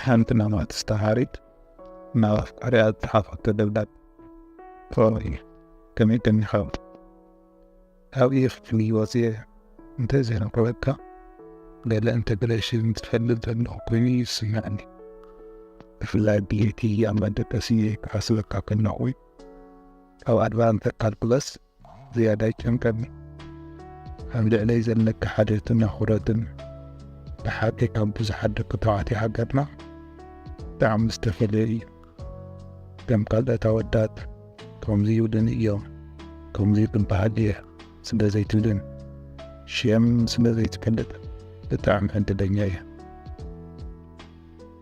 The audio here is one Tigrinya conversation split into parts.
ሓንቲ ናብ ማትስ ተሃሪት ናብ ኣፍቃሪኣ ዝጸሓፈቶ ደብዳብ ፍቕሪ እዩ። ከመይ ከኒኻ? ኣብይ ክፍሊ ወፅየ እንተ ዘይረኽበካ ገለ ኢንተግሬሽን ዝፈልጥ ዘለኹ ኮይኑ ይስምዐኒ። ብፍላይ ብየቲ ኣብ መደቀሲ ክሓስበካ ከለኹ ካብ ኣድቫንስ ካልኩለስ ዝያዳ ይጨንቀኒ። ኣብ ልዕለይ ዘለካ ሓደትን ኣኽብሮትን ብሓቂ ካብ ብዙሓት ደቂ ተባዕትዮ ሃገርና ብጣዕሚ ዝተፈለየ እዩ። ከም ካልኦት ኣወዳት ከምዚ ይብሉኒ እዮም፣ ከምዚ ይግበኣኒ እየ ስለ ዘይትብልን ሽም ስለ ዘይትፈልጥ ብጣዕሚ ዕድለኛ እየ።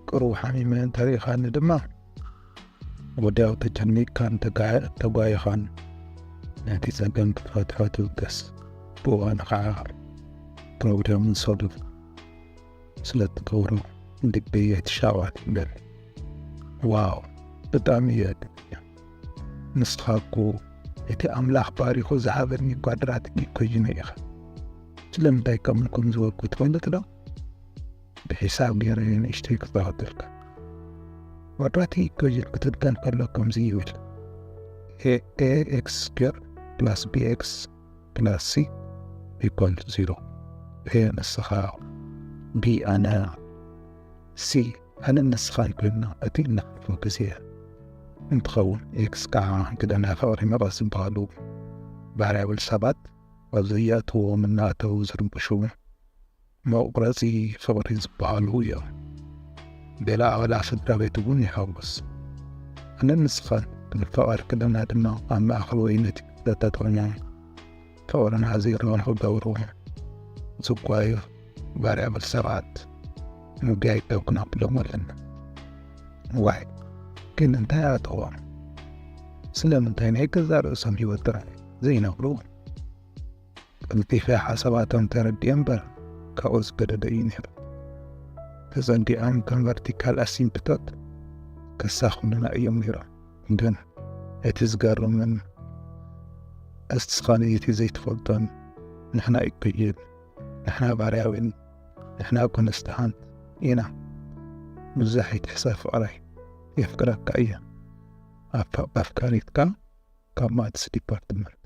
ቅሩብ ሓሚመ እንተሪኢኻኒ ድማ ወዲያው ተጨኒቕካን ተጋ- ተጓይኻን ነቲ ጸገም ክትፈትሖ ትብገስ። ብእዋኑ ኸዓ ፕሮብለምን ሶልቭ ስለ ትገብሮ ልበይ ኣይትሻዋት ይብል። ዋው ብጣዕሚ እየ ዕድለኛ። ንስኻ እኮ እቲ ኣምላኽ ባሪኹ ዝሃበኒ ኳድራቲክ ኢኮይነ ኢኻ። ስለምንታይ ከምኡ ከም ዝበልኩ ትፈልጥ ዶ? ብሒሳብ ገይረ ንእሽተይ ክጻወተልካ። ኳድራቲክ ኢኮይን ክትንተን ከሎ ከምዚ ይብል፣ A x square plus b x plus c equal zero። A ንስኻ፣ b ኣነ፣ c ኣነ ንስኻን ኮይንና እቲ እነሕልፎ ግዜ እንትኸውን፣ ኤክስ ከዓ ግደና ፍቕሪ መቐስ ዝበሃሉ ቫርያብል ሰባት ኣብ ዘያእትዎም እናእተዉ ዝርብሹ መቑረፂ ፍቕሪ ዝበሃሉ እዮም። ገለ ኣባላት ስድራ ቤት እውን ይሓውስ። ኣነ ንስኻን ክንፋቐር ከለና ድማ ኣብ ማእኸል ወይ ነቲ ክፍተታት ኮይና ፍቕርና ዘይረውን ክገብሩ ዝጓዩ ቫርያብል ሰባት ምጉያይ ደው ክነብሎም ኣለና። ዋይ ግን እንታይ ኣተዎም? ስለምንታይ ናይ ገዛእ ርእሶም ህይወት ጥራይ ዘይነብሩ? ቀልጢፈ ሓሳባቶም ተረዲኤ እምበር ካብኡ ዝገደደ እዩ ነይሩ። ተጸጊዖም ከም ቨርቲካል ኣሲምፕቶት ከሳኹሉና እዮም ነይሮም። ግን እቲ ዝገርምን እስቲ ስኻን እቲ ዘይትፈልጦን ንሕና ኢኩይል፣ ንሕና ቫርያብል፣ ንሕና ኮንስታንት ኢና። ብዙሕ ኣይትሕሰብ ፍቕረይ፣ የፍቅረካ እየ። ኣፋ- ኣፍቃሪትካ ካብ ማትስ ዲፓርትመንት።